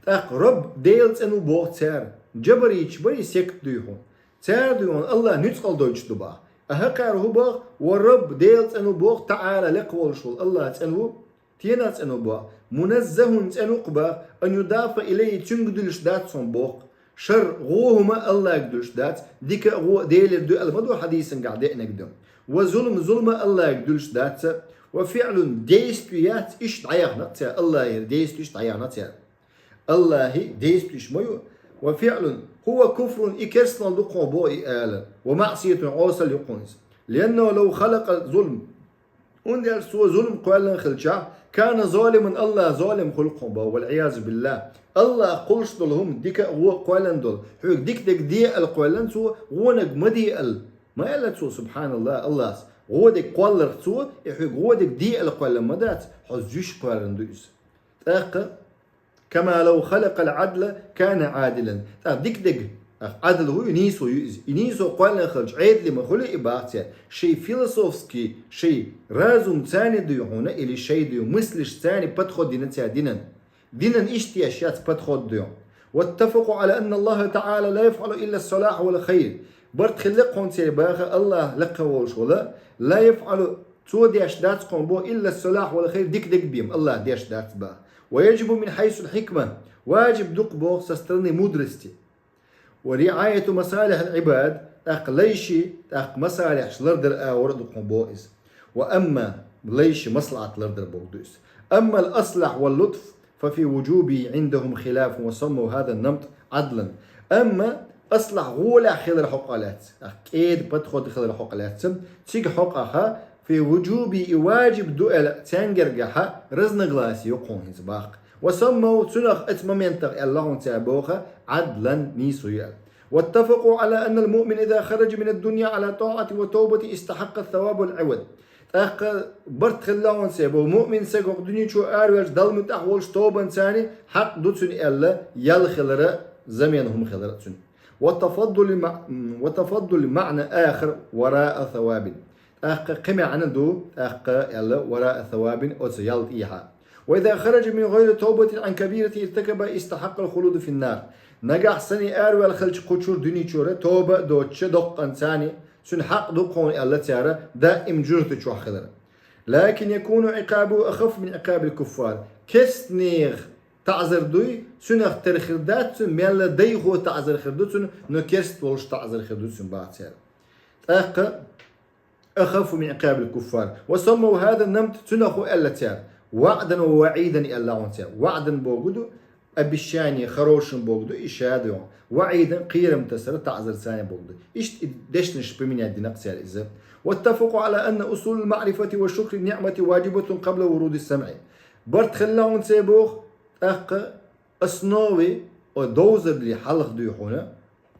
ТӀаккха Раб Дела цӀена ву боху цара. Джабариташ бара и, сект дуй хьуна. Цара дуй хьуна АллахӀ нуьцкъала дойтуш ду баха. А хӀокхара хӀун боху? Ва Раб Дела цӀена ву боху, таӀала, лекха волуш волу АллахӀ цӀена ву, тенах цӀена ву боху. Муназзахун, цӀена ву-кх боху, ан юдафа илайхи, цуьнга дуьллуш дац хьуна боху. Шар, гӀо хӀума АллахӀга дуьллуш дац, дика а, гӀо а Делера ду аьлла ма ду хьадийсангахь деанарг ду. Ва зулм, зулма АллахӀга дуьллуш дац, ва фиълун, действие яц, иштта дӀаяхна-кх цара, АллахӀера действие иштта дӀаяхна цара. АллахӀан действиеш ма ю. Ва фиълун, хӀува куфрун, и керстанал ду-кх хьуна боху и ала. Ва маъсиятун, Ӏесалла ю-кх хьуна иза. Лианнаху лав халакъа зулм. ХӀунда аьлча цо зулм кхоьллина хилчахь, кана залиман, АллахӀ залим хуьлу-кх хьуна боху, вал-Ӏиязу биллахӀ. АллахӀ кхуллуш долу хӀума, дика а, гӀо а кхоьллина долу, хьоьга дика дерг де аьлла кхоьллина цо, гӀо дерг ма де аьлла. Ма аьлла цо, субхьаналлахӀ, АллахӀас. ГӀо дерг кхолларх цо, и хьоьга гӀо дерг де аьлла кхоьллина ма дац, хьо зуьйш кхоьллина ду иза. ТӀаккха, кама лав халакъал Ӏадла кана Ӏадилан. ТӀаккха дика дерг, тӀаккха Ӏадл хӀу ю, нийсо ю иза. И нийсо кхоьллина хилча, Ӏедал ма хуьлу и боху цара. Шайн философский, шайн разумца дуй хьуна, или шайн дуй мыслишца подход дина цара динан. Динан иштта еш яц подход дуй хьуна. Ваттафакъу Ӏала анна АллахӀа таӀала ла яфӀалу илла ас-салахӀа вал хайр. Барт хилла-кх хьуна церан боху, АллахӀ лекха волуш волу, ла яфӀалу, цо деш дац-кх хьуна боху, илла ас-салахӀа вал хайр, дика дерг бен АллахӀа деш дац боху. Ва яджибу мин хьайсул хьикма, ваджиб ду-кх боху со стороны мудрости. Ва риӀаяту масалихьил Ӏибад, тӀаккха лайший, тӀаккха масалихьаш лардар агӀор а ду-кх хьуна боху иза. Ва амма, лайший маслахьат лардар боху ду иза. Аммал аслахь вал лутф, фа фи вуджубихи Ӏиндахум хилафун ва саммау хӀаза ан-намт Ӏадлан. Амма аслахь гӀолехь хилар хьокъехь лаьцна, тӀаккха кӀеда подход хилар хьокъехь лаьцна, цига хьокъехь, фи вуджубихи, и ваджиб ду аьлла цаьнгара гахьа разногласие ю-кх хьуна хӀинца боху. Ва саммау, цунах, оцу моментах аьлла хьуна цара боху, Ӏадлан, нийсо ю аьлла. Ваттафакъу Ӏала аннал муъмина иза хараджа минад дунья Ӏала таӀатин ва тавбатин истахьакъкъа ас-саваб вал Ӏивад. ТӀаккха барт хилла хьуна церан боху, муъмин стаг хӀокху дуьнен чу араваьлча Далла муьтӀахь волуш тобанца хьакъ ду цуьнан аьлла, ял хилар а, замена хӀума хилар а цуьнан. Ва тафаддули ма-, ва тафаддули маъна ахар вараа савабин. ТӀаккха кхин маьӀна ду, тӀаккха аьлла, вараа савабин, оцу ял тӀехьа. وإذا خرج من غير توبة عن كبيرة ارتكب استحق الخلود في النار. Нагахь санна араваьлла хилча кху чура, дуьне чура, тоба а доцуш, доккханца цунна хьакъ ду кхунна, аьлла цара, даим жожагӀате чохь хилар. لكن يكون عقابه أخف من عقاب الكفار. Керстанех таӀзар дуй, цунах тера хир дац цунна, мелла дайхо таӀзар хир ду цунна, но керста волуш таӀзар хир ду цунна, баха цара. ТӀаккха أخف من عقاب الكفار. وسموا هذا النمط, цунах хӀу аьлла цара, وعدا ووعيدا аьлла хьуна цара. وعدا бохург ду обещание, хороший бохург ду, и ша ду. وعيدا кхерам тасар, таӀзар царна бохург ду. Иштта и дешнаш применять дина-кх цара иза. واتفقوا على أن أصول المعرفة وشكر النعمة واجبة قبل ورود السمع. Барт хилла хьуна церан боху, тӀаккха основи, о, довзарли хьалха дуй хьуна,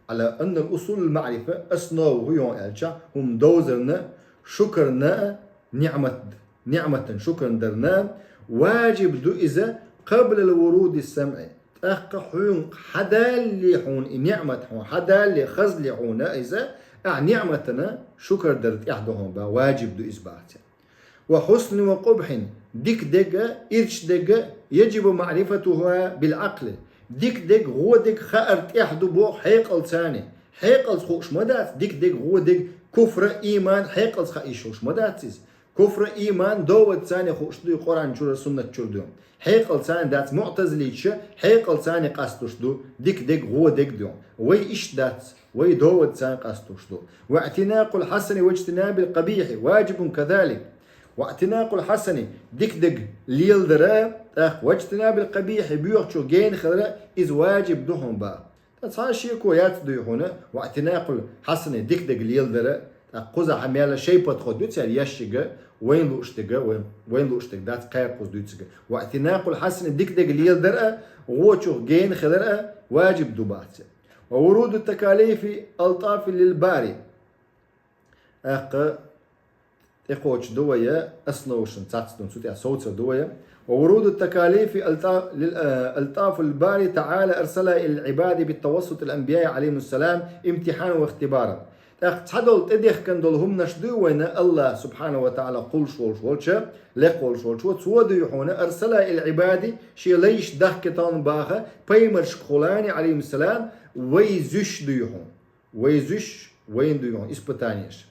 على أن أصول المعرفة, основа хӀу ю аьлча, хӀума довзарна, шукарна, ниӀмат, ниӀматан шукарна дарна, важиб ду иза, قبل ورود السمع. ТӀаккха хьуна хьадаллале хьуна и ниӀмат, хьуна хьадаллале, хазале хьуна иза, ахь ниӀматана шукар дар тӀехь ду хьуна, баха, важиб ду иза, баха цара. وحسن وقبح, дика дерг а, ирча дерг а, يجب معرفتها بالعقل. Дика дерг, вон дерг хаар тӀехь ду боху хьекъалца царна. Хьекъалца хууш ма дац дика дерг, вон дерг, куфр а, ийман а хьекъалца хаа йиш йолуш ма дац иза. Куфр а, ийман а доводца царна хууш ду и Къуръан чуьра, суннат чуьра ду. Хьекъалца царна дац, муӀтазилиташа хьекъалца царна къастуш ду дика дерг, вон дерг ду. Вай иштта дац. Вай доводца царна къастуш ду. واعتناق الحسن واجتناب القبيح واجب كذلك. واعتناق الحسن, дика дерг леладар а, тӀаккха واجتناب القبيح, боьхачух гена хилар а, иза важиб ду хьуна, баха. Ткъа цхьа шеко яц дуй хьуна, واعتناق الحسن, дика дерг леладар а, тӀаккха кхузахь мелла шайн подход ю церан, еш ерг а, вайна лууш дерг а, вайн, вайна лууш дерг дац, кхаьрга кхуза дуьйцург. واعتناق الحسن, дика дерг леладар а, вочух гена хилар а важиб ду, баха цара. وورود التكاليف ألطافا للباري. ТӀаккха тӀекхочуш ду вай, основашна цхьацца ду, цу тӀехь совцур ду вай. وورود التكاليف ألطا-، لل-، آه، ألطاف الباري تعالى أرسلها إلى العباد بتوسط الأنبياء عليهم السلام امتحانا واختبارا. ТӀаккха цхьадолу тӀедехкина долу хӀуманаш дуй вайна АллахӀ субхьанаху ва таӀала кхуллуш волуш волча, лекха волуш волчо, цо дуй хьуна, أرسلها إلى العباد, шен лайшна дахкийтина, баха, пайхамаршкахула, عليهم السلام, вай зуьш дуй хьуна. Вай зуьш, вайна дуй хьуна испытанеш.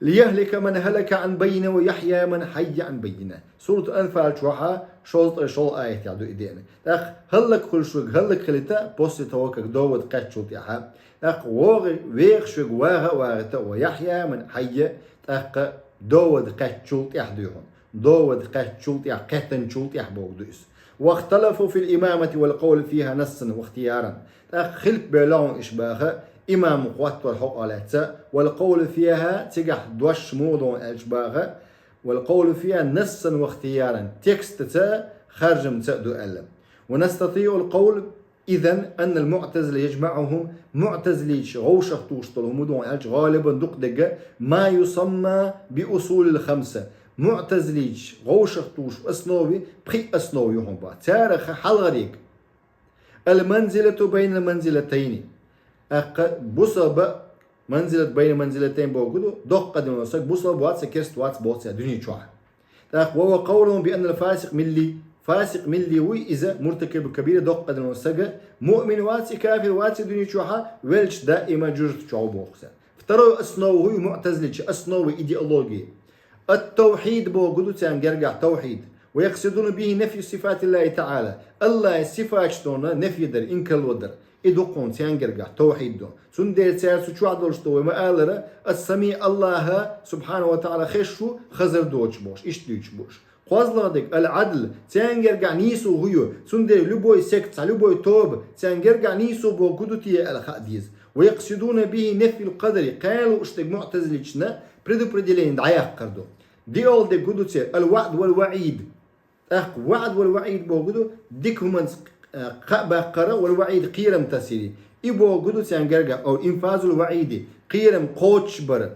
ليهلك من هلك عن بينة ويحيى من حي عن بينة. Сурат Анфал чохь шовзткъе шолгӀа аятехь ду и деана. ТӀаккха хӀаллакьхуьлуш верг хӀаллакьхилийта, после того, как довод кхаьччул тӀаьхьа. ТӀаккха вогӀи-, вехаш верг ваха а вагӀийта, ويحيى من حي, тӀаккха довод кхаьччул тӀаьхьа дуй хьуна. Довод кхаьччул тӀаьхьа, кхеттанчул тӀаьхьа бохург ду иза. واختلفوا في الإمامة والقول فيها نصا واختيارا. ТӀаккха хилп бевлла хьуна уьш, баха, имам хӀоттор хьокъехь лаьцна, والقول فيها, цигахь дош муха ду аьлча, баха, والقول فيها نصا واختيارا, текстаца а, харжамца а ду аьлла. ونستطيع القول إذن أن المعتزلة يجمعهم, муӀтазилиташ вовшах тухуш долу хӀума ду аьлча, гӀалибан дукха дерг а, ما يسمى بأصول الخمسة. МуӀтазилиташ вовшах тухуш основи пхиъ основа ю хьуна, баха. Царах хьалхарниг, المنزلة بين المنزلتين. ТӀаккха бусалба, منزلة بين المنزلتين бохург ду, доккха къа дина волу саг бусалба вац, керста вац боху цара дуьне чохь. ТӀаккха وهو قولهم بأن الفاسق ملي. Фасикъ милли вуй иза, مرتكب الكبيرة, доккха къа дина волу саг, муъмин вац и, кафир вац и дуьне чохь, велча даима жожагӀате чохь ву боху цара. Второй основа хӀу ю муӀтазилиташа, основа идеологии. التوحيد бохург ду царна гергахь тавхьид. ويقصدون به نفي صفات الله تعالى. АллахӀан сифаташ долу нефи дар, инкарло дар. И ду кхунна царна гергахь тавхьид ду. Цундела цара цу чохь долуш ду вай ма-аллара, السميع, АллахӀ субхьанаху ва таӀала хезаш ву, хазар доцуш бохуш, иштта дуьйцуш бохуш. КхозлагӀа дерг, العدل, царна гергахь нийсо хӀу ю, цундела любой секта, цхьа любой тоба, царна гергахь нийсо бохург хӀу ду те аьлла хаа деза. ويقصدون به نفي القدر, кхана лууш дерг муӀтазилиташна предопределение дӀаяккхар ду. ДиъалгӀа дерг хӀу ду церан, الوعد والوعيد. ТӀаккха ваӀд вал ваӀид бохург ду, дика хӀуманца, э, кхаъ баккхара, вал ваӀид, кхерам тасийра. И бохург ду царна гергахь, أو إنفاذ الوعيد, кхерам кхочушбар.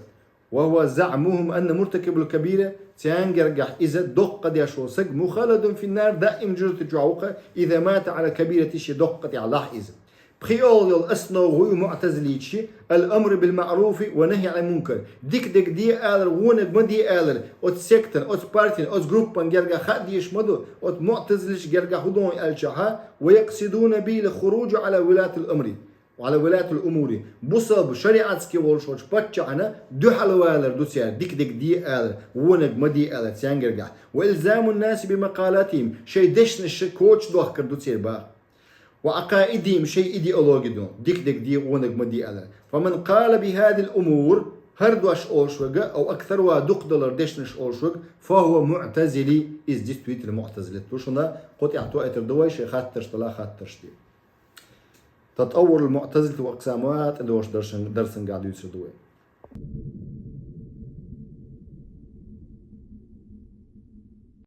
وهو زعمهم أن مرتكب الكبيرة, царна гергахь иза доккха къа деш волу саг, مخلد في النار, даим жожагӀате чохь ву-кх, إذا مات على الكبيرة, шен доккха къа тӀехь лахь иза. Пхиъолгъал основа гъуй муътазилийчи: الأمر بالمعروف والنهي عن المنكر. Дика дег де алар, вонаг ма де алар. Оцу сектан, оцу партин, оцу группан гергахь хаа дезаш ма ду, оцу муътазилийчу гергахь хӀун ду аьлчахьа: ويقصدون به الخروج على ولاة الأمر، على ولاة الأمور. Бусалба шариатски волуш волчу паччахьна дуьхьал валар ду церан, дика дег де алар, вонаг ма де алар церан гергахь. وإلزام الناس بمقالاتهم. Шайн дешнаш коча дохкар ду церан баха. وعقائدهم, шайн идеологи ду, дика дег де, вонаг ма де алар. فمن قال بهذه الأمور, хӀара дош олуш верг, أو أكثرها, дукхадалар дешнаш олуш верг, فهو معتزلي, иза действительно муътазилит ву. Шуна кху тӀехь тоуьйтур ду вай, шайн хаттарш дала хаттарш де. تطور المعتزلة وأقسامها тӀедогӀучу дарсан-, дарсангахь дуьйцур ду вай.